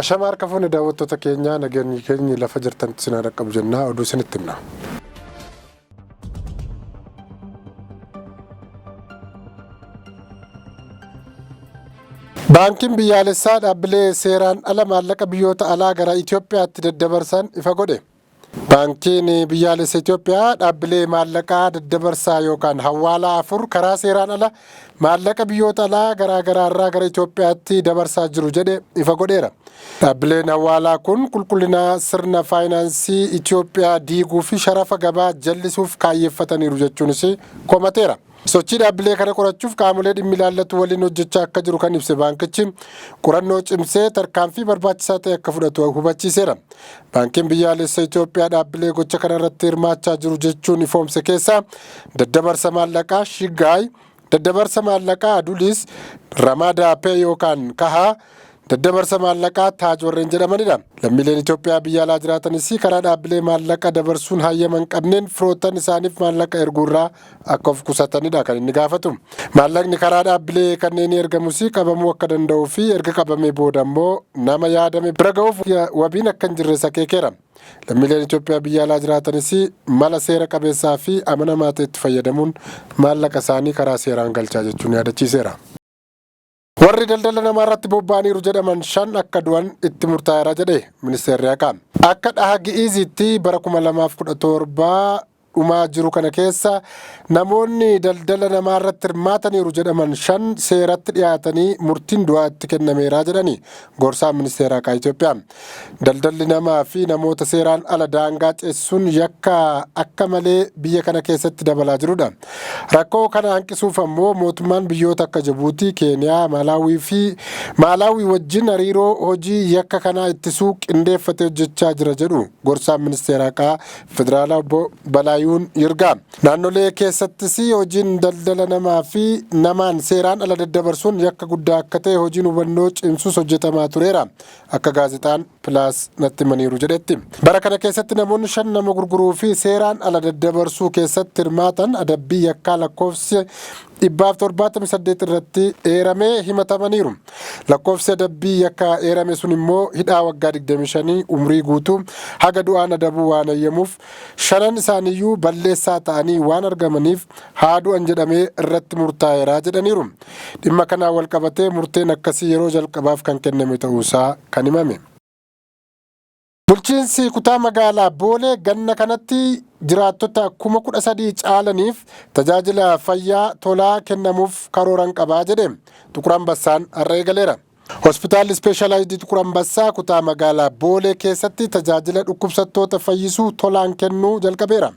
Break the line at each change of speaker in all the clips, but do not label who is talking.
Ashama harka fuune daawwattoota keenyaa, nageenyi keenyi lafa jirtanitti isin haa dhaqqabu jennaa, oduu isinitti himna. Baankiin biyyaalessaa dhaabbilee seeraan ala maallaqa biyyoota alaa gara Itoophiyaatti daddabarsan ifa godhe. Baankiin biyyaalessa Itoophiyaa dhaabbilee maallaqaa daddabarsaa yookaan hawwaalaa afur karaa seeraan ala maallaqa biyyoota alaa garaa garaarraa gara Itoophiyaatti dabarsaa jiru jedhe ifa godheera. Dhaabbileen hawwaalaa kun qulqullina sirna faayinaansii Itoophiyaa diiguu fi sharafa gabaa jallisuuf kaayyeeffataniiru jechuunis komateera. Sochii dhaabbilee kana qorachuuf qaamolee dhimmi ilaallatu waliin hojjechaa akka jiru kan ibse baankichi, qorannoo cimsee tarkaanfii barbaachisaa ta'e akka fudhatu hubachiiseera. Baankiin biyyaalessa Itoophiyaa dhaabbilee gocha kana irratti hirmaachaa jiru jechuun ifoomse keessaa daddabarsa maallaqaa Shiggaay, daddabarsa maallaqaa Adulis, Ramaadaa Pee yookaan Kahaa, daddabarsa maallaqaa Taaj warreen jedhamanidha. Lammiileen Itoophiyaa biyya alaa jiraatanis karaa dhaabbilee maallaqa dabarsuun hayyama hin qabneen firoottan isaaniif maallaqa erguurraa akka of qusatanidha kan inni gaafatu. Maallaqni karaa dhaabbilee kanneenii ergamus qabamuu akka danda'uu fi erga qabamee booda immoo nama yaadame bira ga'uuf wabiin akka hin jirre akeekeera. Lammiileen Itoophiyaa biyya alaa jiraatanis mala seera qabeessaa fi amanamaa ta'etti fayyadamuun maallaqa isaanii karaa seeraan galchaa jechuun yaadachiiseera. Warri daldala namaa irratti bobba'aniiru jedhaman shan akka du'an itti murtaa'eera jedhe ministeerri haqaa. Akka dhaha Gi'iiziitti bara 2017 dhumaa jiru kana keessa namoonni daldala namaa irratti hirmaataniiru jedhaman shan seeratti dhiyaatanii murtiin du'aa itti kennameera jedhani gorsaan ministeera haqaa Itoophiyaa. Daldalli namaa fi namoota seeraan ala daangaa ceesisuun yakka akka malee biyya kana keessatti dabalaa jirudha. Rakkoo kana hanqisuuf ammoo mootummaan biyyoota akka Jibuutii, Keeniyaa, Maalaawii fi Maalaawii wajjin hariiroo hojii yakka kanaa ittisuu qindeeffatee hojjechaa jira jedhu gorsaan ministeera haqaa federaalaa obbo Balaayuun Yirgaa. Naannolee keessattis hojiin daldala namaa fi namaan seeraan ala daddabarsuun yakka guddaa akka ta'e hojiin hubannoo cimsuus hojjetamaa tureera. Akka gaazexaan Pilaas natti himaniiru jedhetti. Bara kana keessatti namoonni shan nama gurguruu fi seeraan ala daddabarsuu keessatti hirmaatan adabbii yakkaa lakkoofsi 178 irratti eeramee himatamaniiru. Lakkoofsi adabbii yakka eerame sun immoo hidhaa waggaa 25 umrii guutuu haga du'aan adabuu waan ayyamuuf, shanan isaaniiyyuu balleessaa ta'anii waan argamaniif haa du'an jedhamee irratti murtaa'eera jedhaniiru. Dhimma kanaan walqabatee murteen akkasii yeroo jalqabaaf kan kenname ta'uusaa kan himame. Bulchiinsi kutaa magaalaa Boolee ganna kanatti jiraattota 13,000 caalaniif tajaajila fayyaa tolaa kennamuuf karooran qabaa jedhe. Xuqur Ambassaan har'a eegaleera. Hospitaalli Ispeeshalaayizidii Xuqur Ambassaa kutaa magaalaa Boolee keessatti tajaajila dhukkubsattoota fayyisuu tolaan kennuu jalqabeera.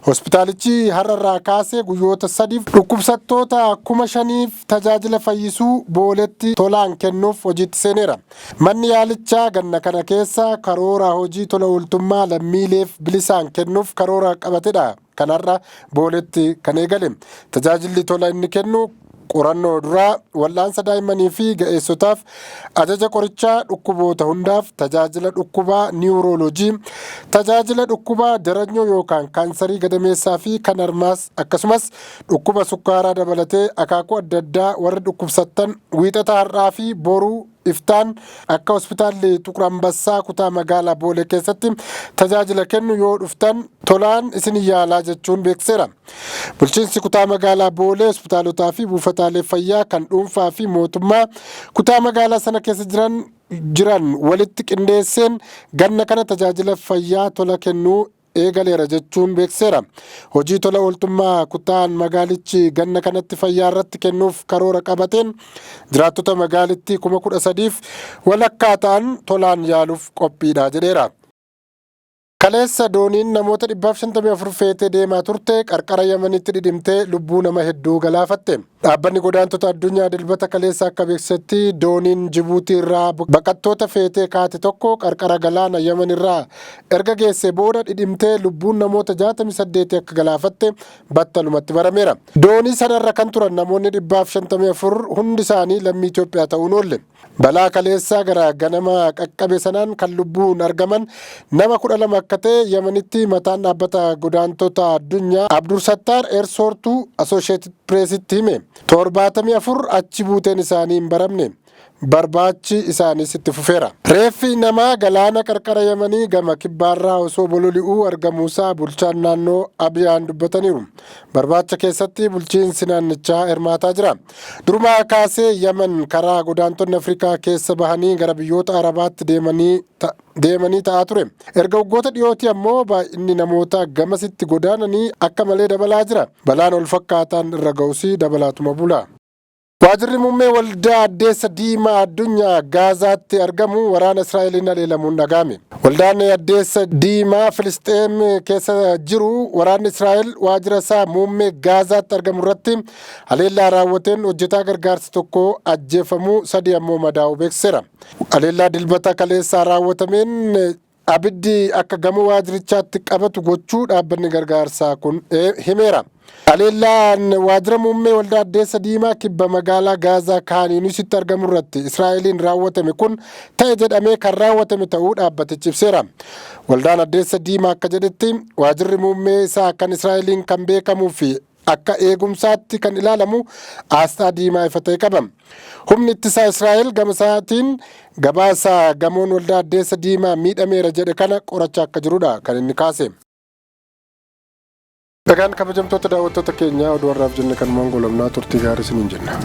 Hospitaalichi har'a irraa kaasee guyyoota sadiif dhukkubsattoota 5,000f tajaajila fayyisuu Booletti tolaan kennuuf hojiitti seeneera. Manni yaalichaa ganna kana keessa karoora hojii tola ooltummaa lammiileef bilisaan kennuuf karoora qabatedha. Kan har'a Booletti kan eegale. Tajaajilli tola inni kennu qorannoo duraa, wal'aansa daa'immanii fi ga'eessotaaf, ajaja qorichaa dhukkuboota hundaaf, tajaajila dhukkubaa niwuroolojii, tajaajila dhukkubaa daranyoo yookaan kaansarii gadameessaa fi kan harmaas, akkasumas dhukkuba sukkaaraa dabalatee akaakuu adda addaa warri dhukkubsattan Wiixata har'aa fi boruu iftaan akka hospitaalli Xuqur Ambassaa kutaa magaalaa Boolee keessatti tajaajila kennu yoo dhuftan tolaan isin yaalaa jechuun beeksiseera. Bulchiinsi kutaa magaalaa Boolee hospitaalotaa fi buufataalee fayyaa kan dhuunfaa fi mootummaa kutaa magaalaa sana keessa jiran walitti qindeesseen ganna kana tajaajila fayyaa tola kennuu eegaleera jechuun beeksiseera. Hojii tola ooltummaa kutaan magaalichi ganna kanatti fayyaa irratti kennuuf karoora qabateen jiraattota magaalittii 13,000f walakkaa ta'an tolaan yaaluuf qophiidha jedheera. Kaleessa dooniin namoota 154 feetee deemaa turte qarqara Yamanitti dhidhimtee lubbuu nama hedduu galaafatte. Dhaabbanni godaantota addunyaa Dilbata kaleessa akka beeksisetti, dooniin Jibuutii irraa baqattoota feetee kaate tokko qarqara galaana Yaman irraa erga geessee booda dhidhimtee lubbuun namoota 68 akka galaafatte battalumatti barameera. Doonii sanarra kan turan namoonni 154 hundi isaanii lammii Itoophiyaa ta'uun oolle. Balaa kaleessa gara ganama qaqqabe sanaan kan lubbuun argaman nama 12 akka ta'e Yamanitti mataan dhaabbata godaantota addunyaa Abdur Sattaar Ersoortuu Associated Pressitti hime. 74 achi buuteen isaanii hin baramne. Barbaachi isaaniis itti fufeera. Reeffi namaa galaana qarqara Yamanii gama kibbaarraa osoo bololi'uu argamuusaa bulchaan naannoo Abiyaan dubbataniiru. Barbaacha keessatti bulchiinsi naannichaa hirmaataa jira. Durumaa kaasee Yaman karaa godaantonni Afrikaa keessa bahanii gara biyyoota Arabaatti deemanii ta'aa ture. Erga waggoota dhiyootii ammoo baay'inni namoota gamasitti godaananii akka malee dabalaa jira. Balaan wal fakkaataan irra ga'us dabalaatuma bula. Waajirri muummee Waldaa Addeessa Diimaa Addunyaa Gaazaatti argamu waraana Israa'eliin haleelamuun dhaga'ame. Waldaan Addeessa Diimaa Filisxeem keessa jiru waraanni Israa'el waajjira isaa muummee Gaazaatti argamu irratti haleellaa raawwateen hojjetaa gargaarsa tokko ajjeefamuu, sadi ammoo madaa'uu beeksiseera. Haleellaa Dilbata kaleessaa raawwatameen abiddi akka gamoo waajjirichaatti qabatu gochuu dhaabbanni gargaarsaa kun himeera. Haleellaan waajjira muummee Waldaa Addeessa Diimaa kibba magaalaa Gaazaa Kaan Yuunisitti argamu irratti Israa'eliin raawwatame kun ta'e jedhamee kan raawwatame ta'uu dhaabbatichi ibseera. Waldaan Addeessa Diimaa akka jedhetti, waajjirri muummee isaa kan Israa'eliin kan beekamuu fi akka eegumsaatti kan ilaalamu aasxaa diimaa ifa ta'e qaba. Humni ittisaa Israa'el gama isaatiin gabaasa gamoon Waldaa Addeessa Diimaa miidhameera jedhe kana qorachaa akka jirudha kan inni kaase. Egaan kabajamtoota daawwattoota keenyaa, oduu har'aaf jenne kanumaan goolabnaa, turtii gaarii isiniin jenna.